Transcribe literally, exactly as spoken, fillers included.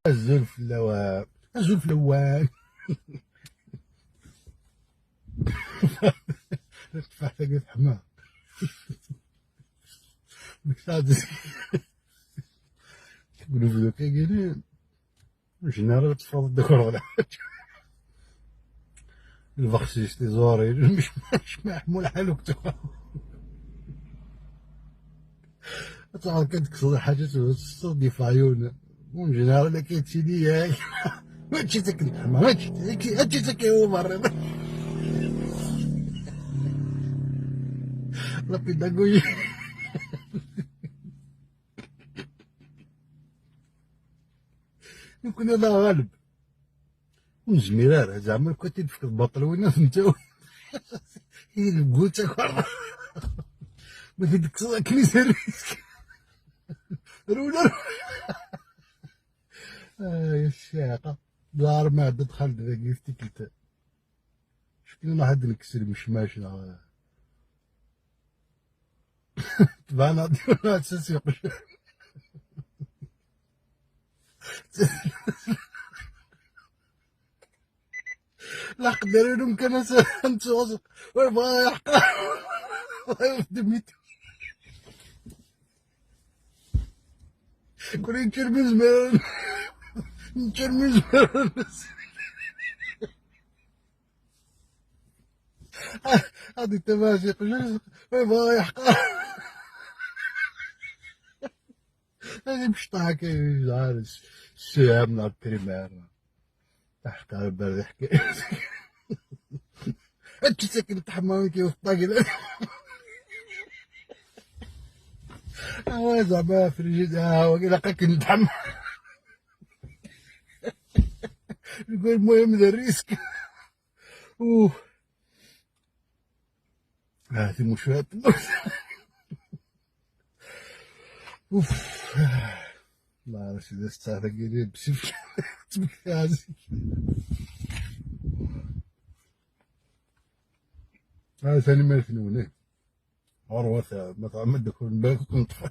Azul fell-awen. Azul fell-awen. Ttfaḥ tagi teḥma. Nekk taɛdi. Tgulub dagi. Général, teffeɣ-d akk ɣer lḥaǧ. Lbexsis, tiẓurin, mecmaḥ, mecmaḥ, mu lḥal uktuɣ. Ad taɣeḍ kan tekkseḍ lḥaǧa, tessed di faɛyun. Mu général, akka yettili yak. Mačči d akken teḥma, mačči d akken, mačči d akken i uberriḍ. La pédagogie. Nekkni d aɣaleb. Ur nezmir ara, zeɛma, lukan i d-tefkeḍ baṭel win ad ten-tawi. I deg wul d takerḍa. Ma t-id-tekkseḍ akken i terrisk. Rewla, rewla. Ay, ssiɛqa. Ḍar ma ɛedda-d Xaled dagi f tikkelt. Cukni ma ḥedd nekkes lmecmac neɣ tban ad sas yeqc. La qedder ilum kan ad ntuɣ. Wa yebɣa yeḥqer. Wa yebɣa dmit. Kul yeččur mi nezmer. Neččur mi nezmer. Ad yettabaɛ s iqjan, ma yebɣa yeḥqer. Ad imecṭaḥ akka, yezɛer ssiham neɣ primaire. Aḥqer berdiḥ kan. Ad teččeḍ akken teḥma, amek i teṭṭagel. Awa, zeɛma, frijidaire, awa, ilaq akken teḥma. Deg wal muhim d risk. Uh. Ah, timucuha n tmurt. Uf. Ma ara sidi s tsaɛet-agi, bsif. Ttmektiɣ zik. Ah, tanemmirt-nwen, eh. Ɣurwat, ma tɛemmed ddukul n Bab Kunṭfa.